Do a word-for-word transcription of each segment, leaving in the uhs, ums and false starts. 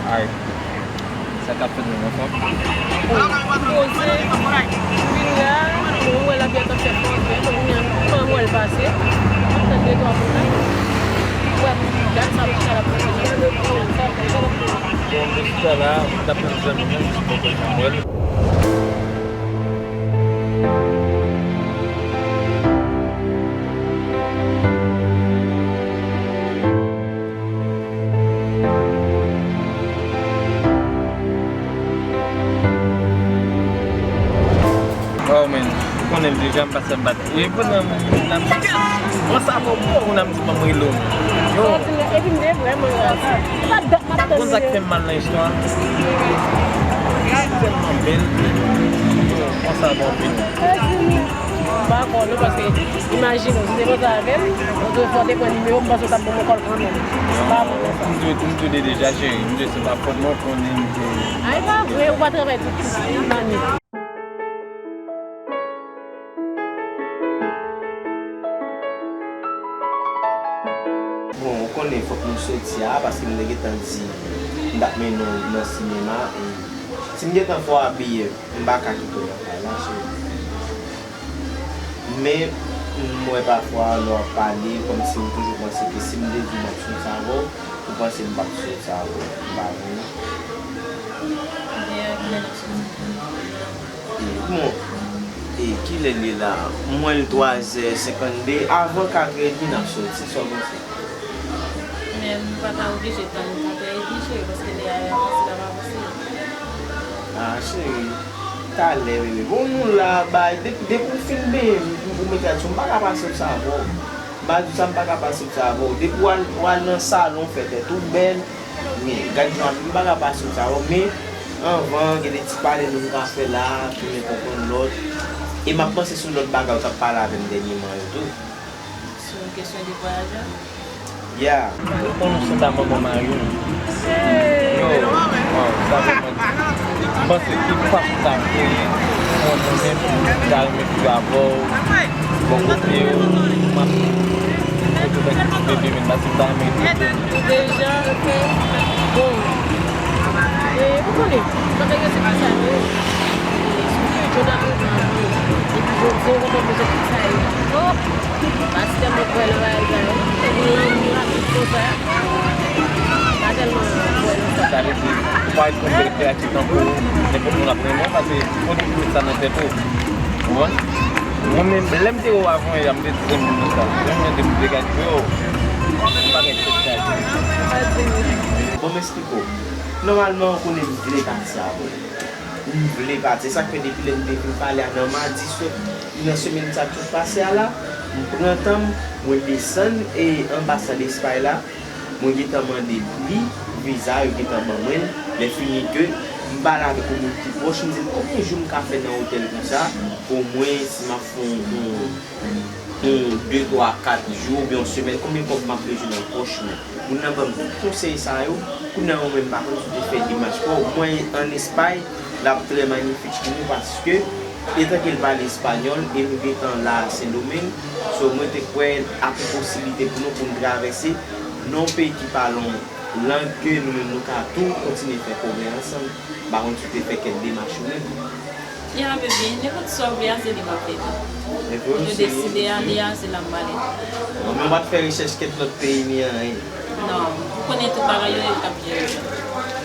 Ay, sa k ap fèt menm anfòm? Poze, vin la, bon, wè lapli ap fè fò, men kounye a, m wè l pase. M tande de twa kontak. Wè, gad sa, m chita la pou sa, sa, sa, sa. Bon, m chita la, m t ap tann zanmi m, m poko janm wè l. Oh, man. Ou konnen m deja, m pa sa m bat. E pandan n ap, mwen sa bon, bon, moun ap di ban m rele w. Yo. Epi m te vrèman razi. Sa dat m ap tann. Ou konn sa k fè m mal nan istwa a? Li tèlman bèl. Yo, mwen sa bon anpil. M pa kwè non, paske imajine w, si te konsa avè m, ou te fò te pran nimewo m, panse w t ap ban m yon kòl kanmenm. M pa bon nan sa. M tou, m tou de deja, cheri. M tou se pa fòt mwen, konnen m te. Ay, pa vre, ou pa travay tout, tout, tout lane. Bon, ou konnen fòk nou soti a, paske m te gentan di m t ap mennen w nan sinema. E si m gentan fè w abiye, m pa ka kite w nan kay la, cheri. Men, m wè pafwa lè w ap pale, kòmsi ou toujou panse ke si m te di w m ap soti avè w, ou panse m p ap soti avè w. M pa vre non. Ebyen, kilè n ap soti? E, bon, e kilè l ye la? M wè l twazè senkannde. Avan katrèdmi n ap soti, sa w panse? Men m pa ta oblije tann katrèdmi, cheri, paske lè a avanse, l ap avanse. Ah, cheri, talè, bebe. Bon, nou la, bay, depi, depi w fin benyen, ou mete a sou, m pa ka pase w sa, bon. M pa di w sa, m pa ka pase w sa, bon. Depi w al, w al nan salon, fè tèt ou bèl, men, gad jan m ap, m pa ka pase w sa, bon. Men, anvan, gen de ti pale nou ka fè la, tounen konprann lòt. E m ap panse sou lòt bagay ou t ap pale avè m dènyèman yo tou. Sou kesyon de vwayaj la? Yeah. Ou konn ou se ta manman mari w. Yo, waw, sa vrèman difisil. M panse ki pa pou ta genyen yon moun menm ki ta renmen viv avè w, bò kote w, m ap, m ap foto fè ti bebe menm, paske m ta renmen ede l. Deja, bon, e, ou konnen, bagay yo se konsa yo. Sou ke Jonathan, epi jodi, yo konprann bezwen tout sa yo. Oh! Pastè mwen kwè nan bagay sa yo. Se pou lanmou a tout konsa. Pa tèlman kwè nan sa. Sa vle di, ou pa ret konn bèl kreati tankou nenpòt moun ap renmen w, paske fò nou met sa nan tèt ou. Ou konprann? Mwen menm, lè m te wè w avan yè a, m te di zanmi m sa. Zanmi m te di, "Degaj, yo, bagay fèt sa." Bon, m eksplike w. Nòmalman, ou konnen m vle pati avè w. M vle pati. Se sa k fè depi lè m te fin pale a nan madi sot, nan semèn sa k sot pase a la, m pran tan m, mwen desann e anbasad Espay la, mwen gentan mande li viza, yo gentan ban mwen l. Lè fini ke m pale avèk yon moun ki pwòch, m di l konbyen jou m ka fè nan otèl konsa, omwen si m ap fè yon, yon, yon de, twa, kat jou oubyen yon semèn, konbyen kòb m ap bezwen nan pòch mwen. Moun nan ban m tout konsèy sa yo. Kounye a ou menm, m pa konn si w te fè demach pa w. Mwen, ann Espay, l ap trè manifik pou nou paske, etanke l pale espanyòl e nou gentan la Sendomeng, so mwen te kwè ak yon posiblite pou nou, pou n travèse nan yon peyi ki pale yon lang ke nou menm nou ka tou kontinye fè kòmès ansanm. M pa konn si w te fè kèk demach ou menm. Ya, baby, nenpòt sa w vle a, se li m ap fè tou. Nenpòt sa w vle. Mwen deside ale a, se la m prale. Bon, men w pa t fè rechèch kèk lòt peyi ni anyen? Non, ou konnen tout bagay yo, yo t ap byen rive.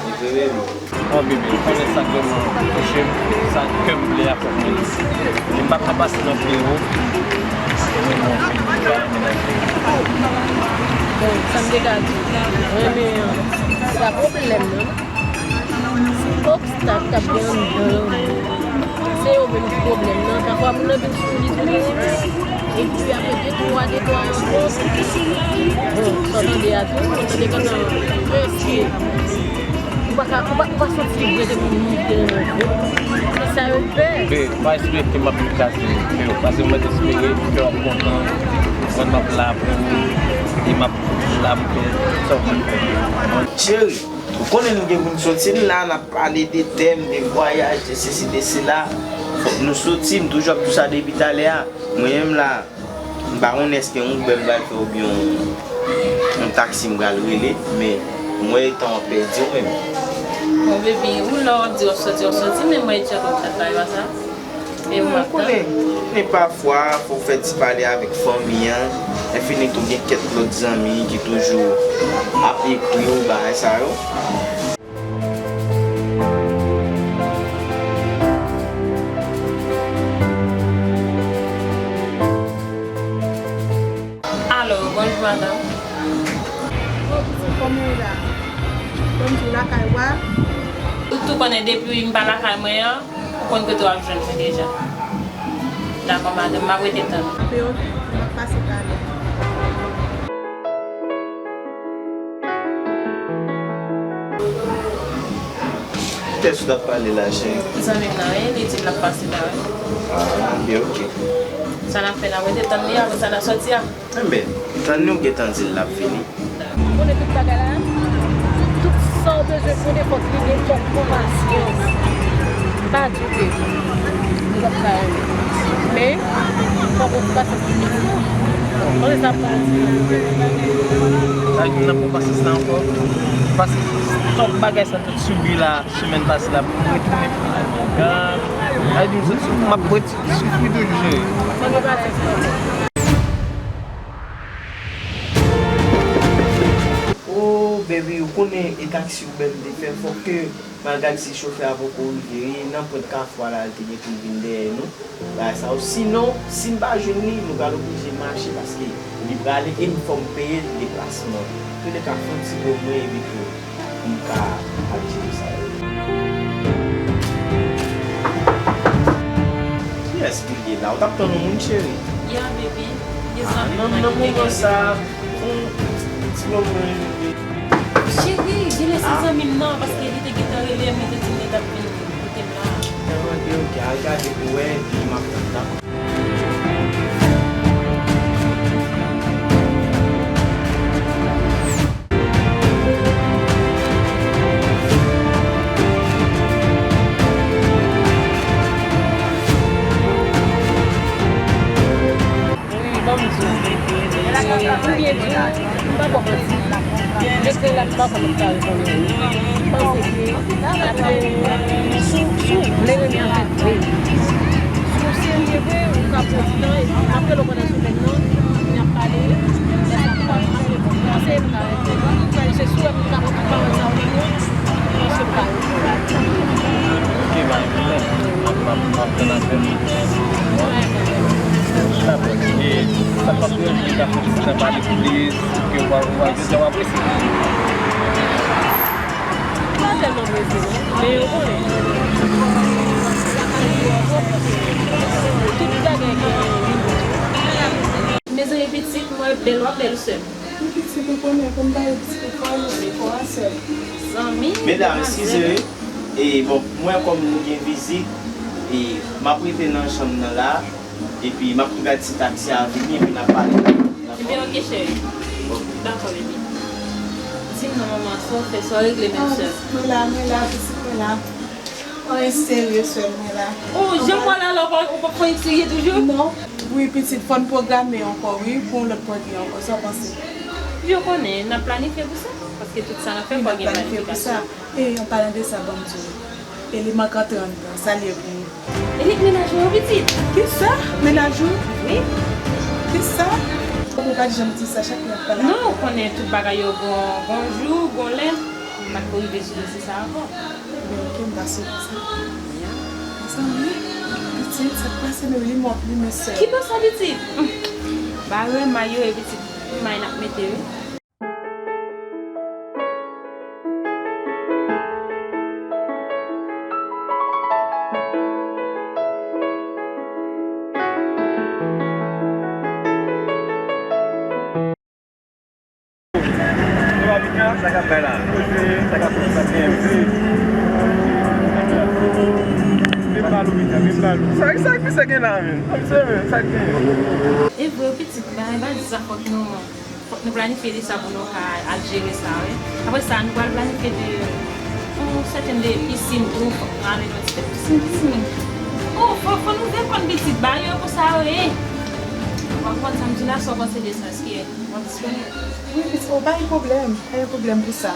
Ok, baby. Bon, baby, ou konnen sa k vrèman touche m, sa kè m vle a fòk mwen li. M pa ka pase nan peyi w, mwen bon, m pa renmen nan peyi w. Bon, sa m te ka di, renmen an, se pa pwoblèm nan. Obstak k ap gen anndan lanmou, se yo menm ki pwoblèm nan. Pafwa moun nan vin sou li tou li menm. Epi apre de twa, de twa rankont, bon, sa w tande a tou, mwen tande kannan, mesye, ou pa ka, ou pa, ou pa santi vre depi moun te renmen w vre. Se sa yo pè. Be, pa espere ke m ap vin kase kè w, paske mwen t espere kè w ap kontan, mwen m ap la pou ou, e m ap la pou fè sa w konn fè. Cheri, ou konnen nou gen pou n soti, n la, n ap pale de tèm, de vwayaj, de sesi, de sela. Fòk nou soti, m toujou ap di w sa depi talè a. Mwen menm la, m pa konnen èske yon Uber m pral fè oubyen yon, yon taksi m pral rele, men Mwen, tan w ap pèdi w menm. Bon, baby, ou la w ap di w ap sòti, w ap sòti, men mwen, e djòb w ap fè pa yo sa. E ou m ap tann. Konnen, konnen pafwa, fò w fè ti pale avèk fanmi an. Enfini tou, gen kèk lòt zanmi ki toujou ap ekri w, bagay sa yo. Alo, bonjou, madanm. Bon, pitit, kòman w ye la? Bon, m di w lakay ou a? Ou tou konnen depi m pa lakay mwen an, ou konn kote w ap jwenn mwen deja. Dakò, madanm, m ap rete tann ou. Anpe, oke, m ap pase talè. Kiyès ou t ap pale la, cheri? Zanmi m nan, wi, li di l ap pase la, wi. Ah, oke, oke. Sa n ap fè, n ap rete tann li, apre sa n ap sòti a. Enben, tann li, ou gentan di l l ap vini. Ou konnen tout bagay la, tout sa w bezwen konnen, fòk li gen, fòk pran pasyans. Pa di ke li p ap ka renmen. Men, fòk ou pase sou li. Konnen sa pran ti. Sa vin nan pran pasyans la ankò. Paske tout bagay sa, tout sibi la, semèn pase la, pou m retounen pou mwen. Gad, sa di m sot sou, m ap rete soufri toujou, cheri. Fòk ou pase sou li. Oh, baby, ou konnen e taksi Uber m te fè, fòk ke m al gad si chofè a poko rive, wi, nan pwent kafou a la, l te gen pou l vin dèyè nou. Bagay sa yo. Sinon, si m pa jwenn li, nou pral oblije mache paske li prale e m fò m peye deplasman. Antouka, fè yon ti bon mwen epi tou m ka al jere sa yo. Kiyès ki ye la? Ou t ap tann yon moun, cheri? Yeah, baby. Gen zanmi m nan ki te gen. Ah, nan, nan moman sa, yon ti bon mwen. Cheri, genlè se zanmi m nan, paske li te gentan rele m, li te di m li t ap vin kote m la. Ok, ok, al gade pou wè, epi m ap tann, dakò? Wi, ban m di w. Pou byen di w, m pa kwè konsa. Jis ke la, m pa kwè m ka reponn ou. M panse ke, apre, si w, si w vle renmen avèk vre, si w serye vre, ou ka pran ti tan, epi apre lè w pandan semèn nan, n ap pale, lè sa pral pase, m ka reponn ou. Se sou wè m ka pran pawòl sa w di yo. Ok, pa gen pwoblèm. M ap, m ap, m ap tann apèl ou. Dakò. E sa k ap deranj ou ta fè ti jan pale plis, ke w a, w a, w a apresye. Pa tèlman prese, non. Men yo konnen. Tout bagay gen yon limit. Mezanmi, pitit, mwen bèl, w ap bèl, sè m. Wi, pitit, ou konnen, pou m ta di pitit ou fò, nou se fò a sèl. Zanmi, medam, eskize, wi. E, bon, mwen kòm nou gen vizit, e, m ap rete nan chanm nan la, epi m ap tou gad si taksi a vini, epi n ap pale. Dakò? Ebyen, oke, cheri. Oke. Dakò, baby. Di m non, manman, sa w fè, sa w regle menm sè? Mwen la, mwen la, pitit, mwen la. Anyen serye, sè m, mwen la. Oh, jan m wè w la, la, ou pa, ou pa fè yon serye toujou? Non. Wi, pitit, fò n pwograme ankò, wi, pou yon lòt pwodui ankò. Sa w panse? Yo konnen, n ap planifye pou sa. Paske tout sa n ap fè, fò gen planifikasyon. Wi, n ap planifye pou sa. E, an palan de sa, ban m di w, eleman ka trannde, sa l ye pou ou. Enik mennaj mwen, pitit. Kisa? Mennaj ou? Wi. Kisa? Ou pa t janm di sa, chak lè n ap pale. Non, ou konnen tout bagay yo gon, gon jou, gon lè. M pa t ko rive sou dosye sa ankò. Ebyen, oke, m pa sou sa. Mezanmi, pitit, sa k pase menm, li mò pli, men sè. Ki bò sa, pitit? Bare may yo e pitit, may n ap mete, wi. Sa k ap bay la? Kote? Sa k ap fèt la? Vin ba nou, Mika, vin ba nou. Sa, sa k misye gen la, menm? Sa k gen? E vre, pitit, bay, bay, sa fòk nou, fòk nou planifye de sa pou nou ka al jere sa, wi. Apre sa, nou pral planifye de, yon sèten de pisin tou, fòk nou ale nan ti tèt pisin, pisin. Oh, fò, fò nou vin konn pitit, bay yo pou sa, wi. W ap konn sa m di la, sa w panse de sa, èske w ap disponib? Wi, pitit, oh, pa gen pwoblèm, pa gen pwoblèm pou sa.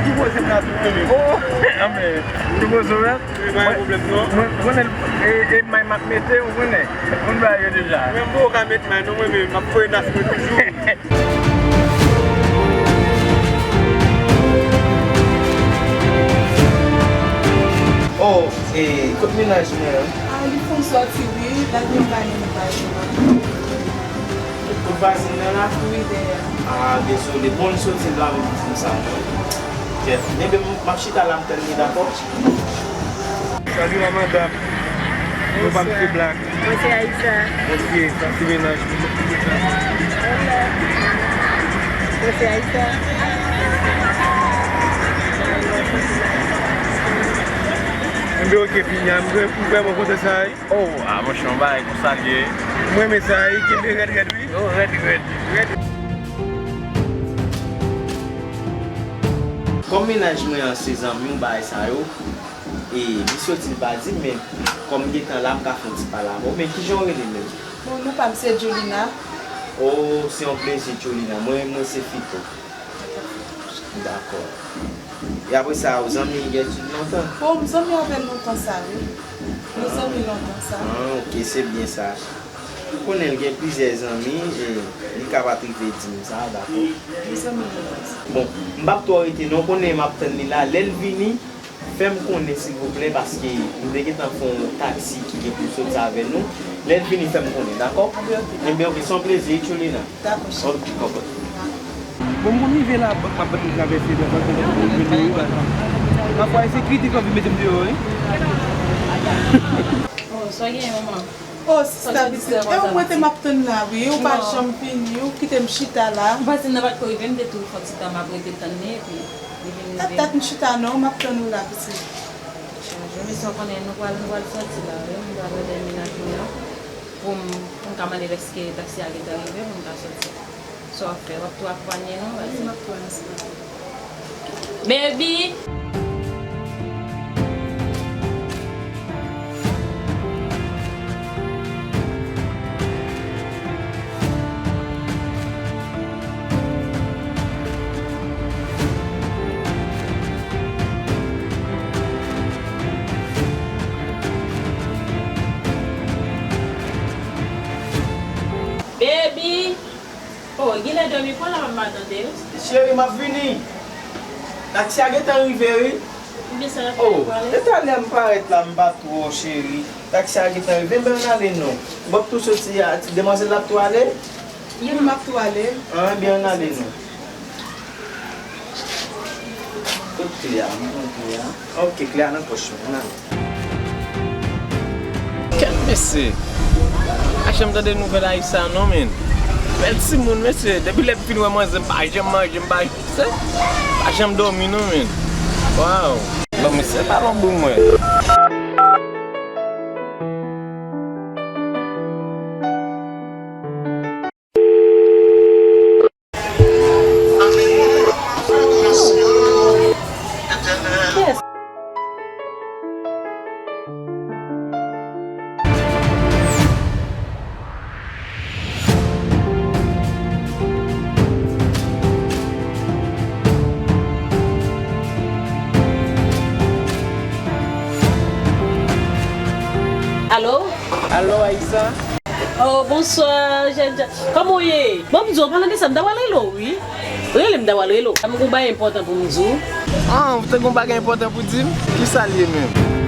Ki poze m la tou, mwen menm? Oh, anben, ki poze w la? Wi, pa gen pwoblèm, non. Mwen, mwen konnen, e, e may m ap mete, ou konnen. Mwen ba yo deja. Mwen, m poko ka met may, non, mwen menm, m ap voye nas mwen toujou. Oh, e, kot mennaj mwen an? Ah, li fon sòti, wi. L al gen bagay li pa jwenn. Kot vwazin nan la? Wi, dèyè. Ah, dezole. Bon, li soti la, wi, li di m sa. Kèt. Ebyen, m ap chita la, m tann li, dakò? Salut, la madam. Nou pa m fè blag. Mwen se Aïssa. Ok, sa se mennaj mwen. Mwen se Aïssa. Mwen ok, pinya, mwen vrèman kontan sa, wi. Oh, ah, monchè, yon bagay konsa l ye. Mwen renmen sa, wi, kenbe rèd, rèd, wi. Oh, rèd, rèd. Rèd. Kòm mennaj mwen an se zanmi w, bagay sa yo, e li soti, li pa di m, men kòm m gentan la, m ka fè yon ti pale avè w. Men kijan w rele menm? Bon, non pa m se Jolina. Oh, se yon plezi, Jolina. Mwen, mwen se Fito. Dakò. E apre sa, ou zanmi Gertrude lontan? Bon, m zanmi avè l lontan sa, wi. Nou zanmi lontan sa. Ah, ok, se byen sa. Ou konnen l gen plizyè zanmi, e li ka pa t rive di m sa, dakò? Nou zanmi lontan sa. Bon, m p ap twò rete non, ou konnen m ap tann li la. Lè l vini, fè m konnen, silvouplè, paske m te gentan fè yon taksi ki gen pou soti avè nou. Lè l vini, fè m konnen, dakò? Anben, ok. Enben, ok, se yon plezi, wi, Jolina. Dakò, cheri. Ok, dakò. Bon, m konn rive la, bank m ap bat m travèse, bank, bank, bank, bank, bank, bank, bank. Pafwa, e se kritik anvi mete m deyò, wi. Oh, sa w genyen, manman? Oh, sista pitit, e ou mwen te m ap tann la, wi. Ou pa janm vini, ou kite m chita la. Vwazin nan pa t ko rive, m te tou fè yon ti tan, m ap rete tann li, epi li vin rive. Tèt, tèt, m chita non, m ap tann ou la, pitit. Chanje, mesye, w konnen nou pral, nou pral sòti la, wi. M pral rele mennaj mwen an pou m, pou m ka mande l èske taksi a gentan rive pou m ka sòti. Sa w ap fè? W ap tou akonpanye nou? Wi, m ap tou ansanm. Baby! Baby! Oh, genlè dòmi pran la, m pa tande. Cheri, m ap vini. Taksi a gentan rive, wi. Ebyen, sa n ap fè pou ale? Oh, e talè m parèt la, m pa twò, cheri. Taksi a gentan rive, men ann ale non. Ou p ap tou soti a, ti demwazèl la ap tou ale? Wi, m ap tou ale. Ah, ebyen, ann ale non. Kot kle a? Mwen pran kle a. Ok, kle a nan pòch mwen. Nan. Kèt mesye. Pa janm tande nouvèl Aïssa non, men. Bèl timoun, mesye. Depi lè m fin wè manzè, m pa janm manje, m pa janm, pa janm dòmi non, men. Waw. Bon, mesye, pa lòt bout mwen. Alo? Alo, Aïssa? Oh, bonswa, jènjan. Kòman w ye? Bon, m di w, an palan de sa, m ta pral rele w, wi. Rele m, m ta pral rele w. M gon bagay enpòtan pou m di w. Ah, ou te gon bagay enpòtan pou di m? Kisa l ye menm?